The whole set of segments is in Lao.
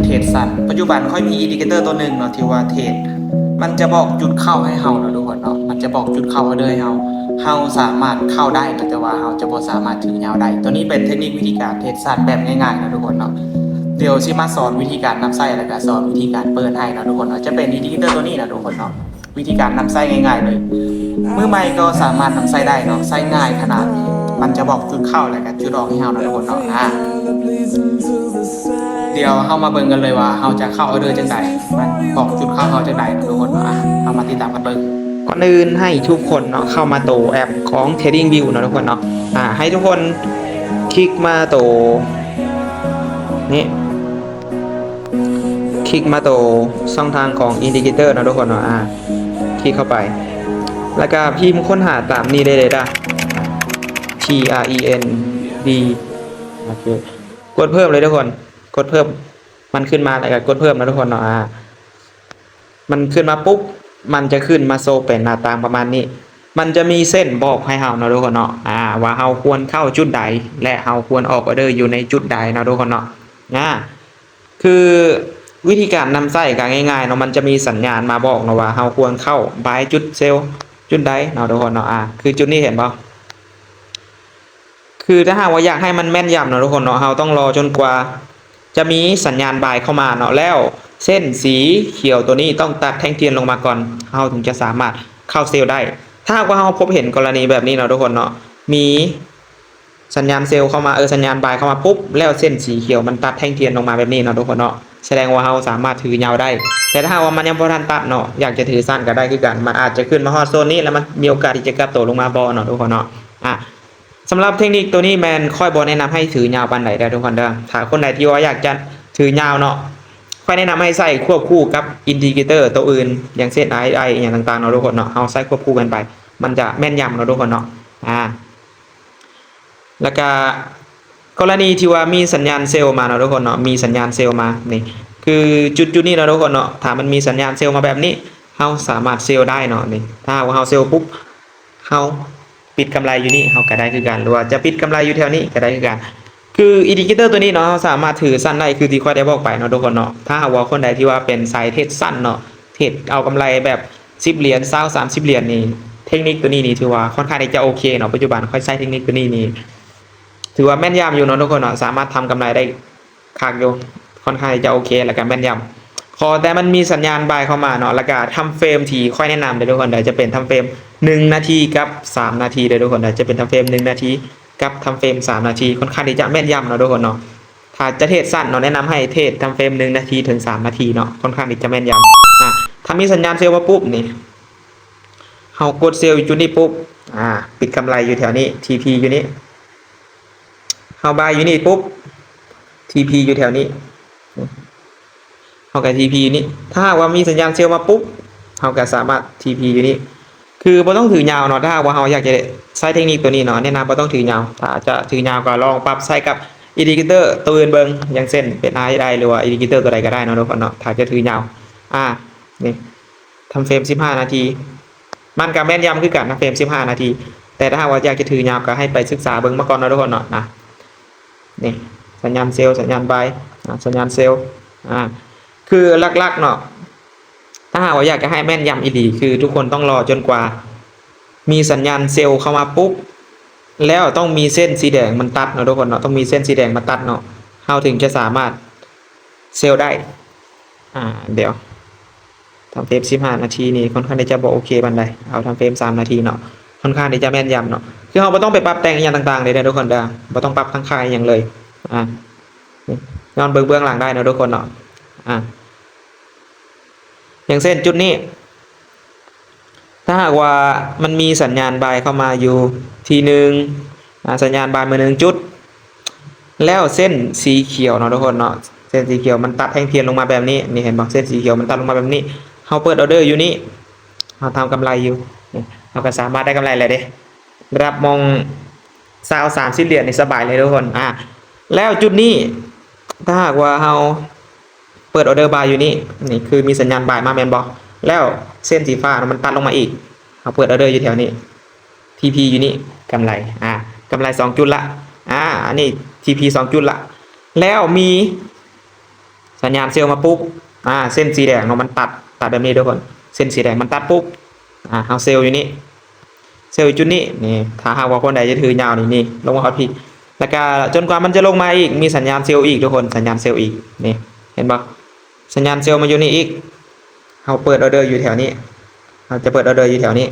ເທຣດສັ້ນ. ປັດຈຸບັນຂ້ອຍມີອິນດິເຄເຕີຕົວໜຶ່ງເນາະ ທີ່ວ່າເທຣດ ມັນຈະບອກຈຸດເຂົ້າໃຫ້ເຮົາເນາະທຸກຄົນເນາະ, ມັນຈະບອກຈຸດເຂົ້າໃຫ້ເລີຍເຮົາ, ເຮົາສາມາດເຂົ້າໄດ້ເນາະ ແຕ່ວ່າເຮົາຈະບໍ່ສາມາດຖືຍາວໄດ້. ຕົວນີ້ເປັນເທັກນິກວິທີການເທຣດສັ້ນແບບງ່າຍໆເນາະທຸກຄົນເນາະ. ດຽວຊິມາສອນວິທີການນຳໃຊ້ ແລ້ວກະສອນວິທີການເປີດໃຫ້ເນາະທຸກຄົນເນາະ. ຈະເປັນອິນດິເຄເຕີຕົວນີ້ເນາະທຸກຄົນເນາະ. ວິທີການນຳໃຊ້ງ່າຍໆເລີຍ, ມືໃໝ່ກໍສາມາດນຳໃຊ້ໄດ້ເນາະ, ໃຊ້ງ່າຍຂະໜາດ. ມັນຈະບອກຈຸດເຂົ້າ ແລ້ວກະຈຸດອອກໃຫ້ເຮົາເນາະທຸກຄົນເນາະ. ອາ ດຽວເຮົາມາເບິ່ງກັນເລີຍວ່າເຮົາຈະເຂົ້າອອເດີຈັ່ງໃດ, ມັນບອກຈຸດເຂົ້າເຮົາຈັ່ງໃດເນາະທຸກຄົນເນາະ. ອາ ເຮົາມາຕິດຕາມກັນເບິ່ງ. ກ່ອນອື່ນໃຫ້ທຸກຄົນເນາະ ເຂົ້າມາໂຕແອັບຂອງ Trading View ເນາະທຸກຄົນເນາະ. ອາ ໃຫ້ທຸກຄົນຄລິກມາໂຕນີ້ ຄລິກມາໂຕຊ່ອງທາງຂອງອິນດິເຄເຕີເນາະທຸກຄົນເນາະ. ອາ ຄລິກເຂົ້າໄປ ແລ້ວກະພິມຄົ້ນຫາຕາມນີ້ໄດ້ເລີຍເດີ້ T R E N D. ໂອເຄ ກົດເພີ່ມເລີຍທຸກຄົນ, ກົດເພີ່ມ. ມັນຂຶ້ນມາ ແລ້ວກະກົດເພີ່ມເນາະທຸກຄົນເນາະ. ອາ ມັນຂຶ້ນມາປຸບ ມັນຈະຂຶ້ນມາໂຊເປັນໜ້າຕ່າງປະມານນີ້. ມັນຈະມີເສັ້ນບອກໃຫ້ເຮົາເນາະທຸກຄົນເນາະ ອາ ວ່າເຮົາຄວນເຂົ້າຈຸດໃດ ແລະ ເຮົາຄວນອອກອອເດີຢູ່ໃນຈຸດໃດເນາະທຸກຄົນເນາະ. ອາ ຄືວິທີການນຳໃຊ້ກະງ່າຍໆເນາະ, ມັນຈະມີສັນຍານມາບອກເນາະວ່າເຮົາຄວນເຂົ້າບາຍຈຸດເຊວຈຸດໃດເນາະທຸກຄົນເນາະ. ອາ ຄືຈຸດນີ້ເຫັນບໍ່? ຄືຖ້າຫາກວ່າຢາກໃຫ້ມັນແມ່ນຢຳເນາະທຸກຄົນເນາະ, ເຮົາຕ້ອງລໍຈົນກວ່າຈະມີສັນຍານບາຍເຂົ້າມາເນາະ, ແລ້ວເສັ້ນສີຂຽວໂຕນີ້ຕ້ອງຕັດແທ່ງທຽນລົງມາກ່ອນ ເຮົາເຖິງຈະສາມາດເຂົ້າເຊວໄດ້. ຖ້າຫາກວ່າເຮົາພົບເຫັນກໍລະນີແບບນີ້ເນາະທຸກຄົນເນາະ, ມີສັນຍານເຊວເຂົ້າມາ ເອີ ສັນຍານບາຍເຂົ້າມາປຸບ ແລ້ວເສັ້ນສີຂຽວມັນຕັດແທ່ງທຽນລົງມາແບບນີ້ເນາະທຸກຄົນເນາະ, ສະແດງວ່າເຮົາສາມາດຖືຍາວໄດ້. ແຕ່ຖ້າຫາກວ່າມັນຍັງບໍ່ທັນຕັດເນາະ, ຢາກຈະຖືສັ້ນກໍໄດ້ຄືກັນ, ມັນອາດຈະຂຶ້ນມາຮອດໂຊນນີ້ ແລ້ວມັນມີໂອກາດທີ່ຈະກັບໂຕລົງມາບໍ່ເນາະທຸກຄົນເນາະ. ອາ ສຳລັບເທັກນິກໂຕນີ້ແມ່ນຂ້ອຍບໍ່ແນະນຳໃຫ້ຖືຍາວປານໃດເດີ້ທຸກຄົນເດີ້. ຖ້າຄົນໃດທີ່ວ່າຢາກຈະຖືຍາວເນາະ, ຂ້ອຍແນະນຳໃຫ້ໃຊ້ຄວບຄູ່ກັບອິນດິເຄເຕີໂຕອື່ນ ຢ່າງເຊັ່ນ RSI ອີ່ຫຍັງຕ່າງໆເນາະທຸກຄົນເນາະ. ເຮົາໃຊ້ຄວບຄູ່ກັນໄປ ມັນຈະແມ່ນຢຳເນາະທຸກຄົນເນາະ. ອາ ແລ້ວກະກໍລະນີທີ່ວ່າມີສັນຍານເຊວມາເນາະທຸກຄົນເນາະ, ມີສັນຍານເຊວມານີ້ ຄືຈຸດໆນີ້ເນາະທຸກຄົນເນາະ. ຖ້າມັນມີສັນຍານເຊວມາແບບນີ້ ເຮົາສາມາດເຊວໄດ້ເນາະ. ນີ້ ຖ້າຫາກວ່າເຮົາເຊວປຸບ ເຮົາປິດກຳໄລຢູ່ນີ້ ເຮົາກໍໄດ້ຄືກັນ ຫຼືວ່າຈະປິດກຳໄລຢູ່ແຖວນີ້ກໍໄດ້ຄືກັນ. ຄືອິນດິເຄເຕີຕົວນີ້ເນາະ ເຮົາສາມາດຖືສັ້ນໄດ້ ຄືທີ່ຂ້ອຍໄດ້ບອກໄປເນາະທຸກຄົນເນາະ. ຖ້າຫາກວ່າຄົນໃດທີ່ວ່າເປັນສາຍເທຣດສັ້ນເນາະ, ເທຣດເອົາກຳໄລແບບສິບຫຼຽນ ຊາວ ສາມສິບຫຼຽນນີ້, ເທັກນິກຕົວນີ້ນີ້ຖືວ່າຄ່ອນຂ້າງທີ່ຈະໂອເຄເນາະ. ປັດຈຸບັນຂ້ອຍໃຊ້ເທັກນິກຕົວນີ້ນີ້ ຖືວ່າແມ່ນຢຳຢູ່ເນາະທຸກຄົນເນາະ, ສາມາດທຳກຳໄລໄດ້ຄັກຢູ່, ຄ່ອນຂ້າງທີ່ຈະໂອເຄ ແລ້ວກະແມ່ນຢຳ. ຂໍແຕ່ມັນມີສັນຍານບາຍເຂົ້າມາເນາະ, ແລ້ວກະທຳເຟຣມທີ່ຂ້ອຍແນະນຳເດີ້ທຸກຄົນເດີ້, ຈະເປັນທຳເຟຣມໜຶ່ງນາທີກັບສາມນາທີເດີ້ທຸກຄົນເດີ້, ຈະເປັນທຳເຟຣມໜຶ່ງນາທີ ກັບທຳເຟຣມສາມນາທີ ຄ່ອນຂ້າງທີ່ຈະແມ່ນຢຳເນາະທຸກຄົນເນາະ. ຖ້າຈະເທຣດສັ້ນເນາະ ແນະນຳໃຫ້ເທຣດທຳເຟຣມໜຶ່ງນາທີເຖິງສາມນາທີເນາະ, ຄ່ອນຂ້າງທີ່ຈະແມ່ນຢຳ. ອາ ຖ້າມີສັນຍານເຊວມາປຸບນີ້ ເຮົາກົດເຊວຢູ່ຈຸດນີ້ປຸບ ອາ ປິດກຳໄລຢູ່ແຖວນີ້ ທີພີ ຢູ່ນີ້, ເຮົາບາຍຢູ່ນີ້ປຸບ ທີພີ ຢູ່ແຖວນີ້ ເຮົາກໍທີພີຢູ່ນີ້. ຖ້າຫາກວ່າມີສັນຍານເຊວມາປຸບ ເຮົາກໍສາມາດທີພີຢູ່ນີ້. ຄືບໍ່ຕ້ອງຖືຍາວເນາະ, ຖ້າຫາກວ່າເຮົາຢາກຈະໃຊ້ເທັກນິກຕົວນີ້ເນາະ, ແນະນຳບໍ່ຕ້ອງຖືຍາວ. ຖ້າຈະຖືຍາວກໍລອງປັບໃຊ້ກັບອິນດິເຄເຕີຕົວອື່ນເບິ່ງ, ຢ່າງເຊັ່ນເປັນ RSI ຫຼືວ່າອິນດິເຄເຕີຕົວໃດກໍໄດ້ເນາະທຸກຄົນເນາະ, ຖ້າຈະຖືຍາວ. ອາ ນີ້ ທຳເຟຣມສິບຫ້ານາທີ ມັນກໍແມ່ນຢຳຄືກັນນະ ເຟຣມສິບຫ້ານາທີ. ແຕ່ຖ້າຫາກວ່າຢາກຈະຖືຍາວກໍໃຫ້ໄປສຶກສາເບິ່ງມາກ່ອນເນາະທຸກຄົນເນາະ. ນະ ນີ້ ສັນຍານເຊວ ສັນຍານບາຍ ອາ ສັນຍານເຊວ. ອາ ຄືຫຼັກໆເນາະ, ຖ້າຫາກວ່າຢາກຈະໃຫ້ແມ່ນຢຳອີ່ຫຼີ ຄືທຸກຄົນຕ້ອງລໍຈົນກວ່າມີສັນຍານເຊວເຂົ້າມາປຸບ ແລ້ວຕ້ອງມີເສັ້ນສີແດງມັນຕັດເນາະທຸກຄົນເນາະ, ຕ້ອງມີເສັ້ນສີແດງມາຕັດເນາະ ເຮົາເຖິງຈະສາມາດເຊວໄດ້. ອາ ດຽວ ທຳເຟຣມສິບຫ້ານາທີນີ້ ຄ່ອນຂ້າງທີ່ຈະບໍ່ໂອເຄປານໃດ, ເອົາທຳເຟຣມສາມນາທີເນາະ, ຄ່ອນຂ້າງທີ່ຈະແມ່ນຢຳເນາະ. ຄືເຮົາບໍ່ຕ້ອງໄປປັບແຕ່ງອີ່ຫຍັງຕ່າງໆເລີຍເດີ້ທຸກຄົນເດີ້, ບໍ່ຕ້ອງປັບຕັ້ງຄ່າອີ່ຫຍັງເລີຍ. ອາ ຍ້ອນເບິ່ງເບື້ອງຫຼັງໄດ້ເນາະທຸກຄົນເນາະ. ອາ ຢ່າງເຊັ່ນຈຸດນີ້ ຖ້າຫາກວ່າມັນມີສັນຍານບາຍເຂົ້າມາຢູ່ທີໜຶ່ງ ອາ ສັນຍານບາຍມາໜຶ່ງຈຸດ ແລ້ວເສັ້ນສີຂຽວເນາະທຸກຄົນເນາະ, ເສັ້ນສີຂຽວມັນຕັດແທ່ງທຽນລົງມາແບບນີ້ ນີ້ເຫັນບໍ່? ເສັ້ນສີຂຽວມັນຕັດລົງມາແບບນີ້, ເຮົາເປີດອອເດີຢູ່ນີ້ ເຮົາທຳກຳໄລຢູ່ນີ້ ເຮົາກໍສາມາດໄດ້ກຳໄລແລ້ວເດ້, ລະດັບໝ່ອງຊາວ ສາມສິບຫຼຽນນີ້ສະບາຍເລີຍທຸກຄົນ. ອາ ແລ້ວຈຸດນີ້ ຖ້າຫາກວ່າເຮົາ ເປີດອອເດີບາຍຢູ່ນີ້ ນີ້ຄືມີສັນຍານບາຍມາແມ່ນບໍ່? ແລ້ວເສັ້ນສີຟ້າມັນຕັດລົງມາອີກ, ເຮົາເປີດອອເດີຢູ່ແຖວນີ້ ທີພີ ຢູ່ນີ້ ກຳໄລ ອາ ກຳໄລສອງຈຸດລະ. ອາ ອັນນີ້ ທີພີ ສອງຈຸດລະ. ແລ້ວມີ ສັນຍານເຊວມາປຸບ ອາ ເສັ້ນສີແດງເນາະ ມັນຕັດ ຕັດແບບນີ້ທຸກຄົນ ເສັ້ນສີແດງມັນຕັດປຸບ ອາ ເຮົາເຊວຢູ່ນີ້ ເຊວຢູ່ຈຸດນີ້ ນີ້ ຖ້າຫາກວ່າຄົນໃດຈະຖືຍາວນີ້ ນີ້ ລົງມາຮອດພີ້ ແລ້ວກະຈົນກວ່າມັນຈະລົງມາອີກ ມີສັນຍານເຊວອີກທຸກຄົນ ສັນຍານເຊວອີກ ນີ້ ເຫັນບໍ່? ສັນຍານເຊວມາຢູ່ນີ້ອີກ ເຮົາເປີດອໍເດີຢູ່ແຖວນີ້ ເຮົາຈະເປີດອໍເດີຢູ່ແຖວນີ້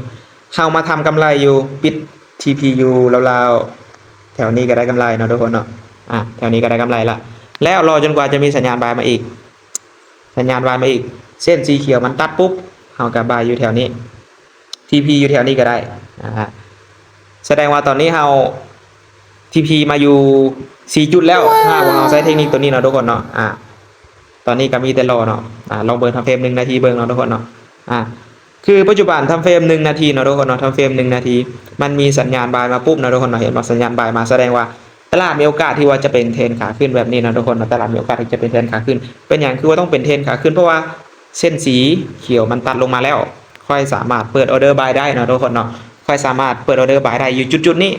ເຮົາມາທຳກຳໄລຢູ່ ປິດທີພີຢູ່ລາວໆ ແຖວນີ້ກໍໄດ້ກຳໄລເນາະທຸກຄົນເນາະ ອາ ແຖວນີ້ກໍໄດ້ກຳໄລລະ ແລ້ວລໍຈົນກວ່າຈະມີສັນຍານບາຍມາອີກ ສັນຍານບາຍມາອີກ ເສັ້ນສີຂຽວມັນຕັດປຸບ ເຮົາກໍບາຍຢູ່ແຖວນີ້ ທີພີຢູ່ແຖວນີ້ກໍໄດ້ ອາ ສະແດງວ່າຕອນນີ້ເຮົາ ທີພີມາຢູ່ສີ່ຈຸດແລ້ວ ຖ້າຫາກວ່າເຮົາໃຊ້ເທັກນິກໂຕນີ້ເນາະທຸກຄົນເນາະ ອາ ຕອນນີ້ກໍມີແຕ່ລໍເນາະ ອາ ລອງເບິ່ງທຳເຟຣມໜຶ່ງນາທີເບິ່ງເນາະທຸກຄົນເນາະ ອາ ຄືປັດຈຸບັນທຳເຟຣມໜຶ່ງນາທີເນາະທຸກຄົນເນາະ ທຳເຟຣມໜຶ່ງນາທີ ມັນມີສັນຍານບາຍມາປຸບເນາະທຸກຄົນເນາະ ເຫັນບໍ່ ສັນຍານບາຍມາ ສະແດງວ່າຕະຫຼາດມີໂອກາດທີ່ວ່າຈະເປັນເທຣນຂາຂຶ້ນແບບນີ້ເນາະທຸກຄົນເນາະ ຕະຫຼາດມີໂອກາດທີ່ຈະເປັນເທຣນຂາຂຶ້ນ ເປັນຫຍັງຄືວ່າຕ້ອງເປັນເທຣນຂາຂຶ້ນ ເພາະວ່າເສັ້ນສີຂຽວມັນຕັດລົງມາແລ້ວ ຂ້ອຍສາມາດເປີດອໍເດີບາຍໄດ້ເນາະທຸກຄົນເນາະ ຂ້ອຍສາມາດເປີດອໍເດີບາຍໄດ້ຢູ່ຈຸດໆນີ້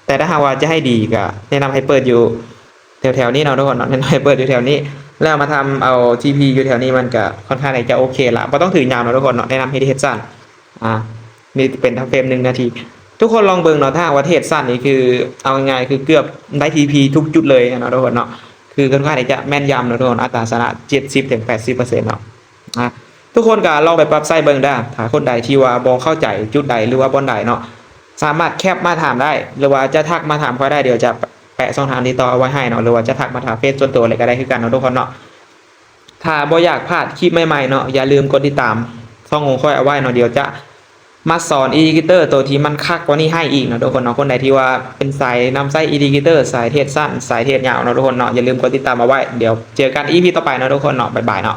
ແຕ່ຖ້າຫາກວ່າຈະໃຫ້ດີກໍແນະນຳໃຫ້ເປີດຢູ່ແຖວໆນີ້ເນາະທຸກຄົນເນາະ ແນະນຳໃຫ້ເປີດຢູ່ແຖວນີ້ ແລ້ວມາທຳເອົາທີພີຢູ່ແຖວນີ້ ມັນກໍຄ່ອນຂ້າງທີ່ຈະໂອເຄລະ ບໍ່ຕ້ອງຖືຍາວເນາະທຸກຄົນເນາະ ແນະນຳໃຫ້ເຮັດຊັ້ນ ອາ ນີ້ເປັນທຳເຟຣມໜຶ່ງນາທີ ທຸກຄົນລອງເບິ່ງເນາະ ຖ້າຫາກວ່າເທຣດສັ້ນນີ້ຄື ເອົາງ່າຍໆ ຄືເກືອບໄດ້ທີພີທຸກຈຸດເລີຍເນາະທຸກຄົນເນາະ ຄືຄ່ອນຂ້າງທີ່ຈະແມ່ນຢຳເນາະທຸກຄົນ ອັດຕາຊະນະເຈັດສິບເຖິງແປດສິບເປີເຊັນເນາະ ອາ ທຸກຄົນກໍລອງໄປປັບໃຊ້ເບິ່ງເດີ້ ຖ້າຄົນໃດທີ່ວ່າບໍ່ເຂົ້າໃຈຈຸດໃດ ຫຼືວ່າບ່ອນໃດເນາະ ສາມາດແຄັບມາຖາມໄດ້ ຫຼືວ່າຈະທັກມາຖາມຂ້ອຍໄດ້ ດຽວຈະແປະຊ່ອງທາງຕິດຕໍ່ເອົາໄວ້ໃຫ້ເນາະ ຫຼືວ່າຈະທັກມາຫາເຟສສ່ວນຕົວເລີຍກໍໄດ້ຄືກັນເນາະທຸກຄົນເນາະ ຖ້າບໍ່ຢາກພາດຄລິບໃໝ່ໆເນາະ ຢ່າລືມກົດຕິດຕາມຊ່ອງຂອງຂ້ອຍເອົາໄວ້ເນາະ ດຽວຈະມາສອນອິນດິເຄເຕີໂຕທີ່ມັນຄັກກວ່ານີ້ໃຫ້ອີກເນາະທຸກຄົນເນາະ ຄົນໃດທີ່ວ່າເປັນສາຍນຳໃຊ້ອິນດິເຄເຕີ ສາຍເທຣດສັ້ນ ສາຍເທຣດຍາວເນາະທຸກຄົນເນາະ ຢ່າລືມກົດຕິດຕາມເອົາໄວ້ ດຽວເຈີກັນອີພີຕໍ່ໄປເນາະທຸກຄົນເນາະ ບາຍບາຍເນາະ.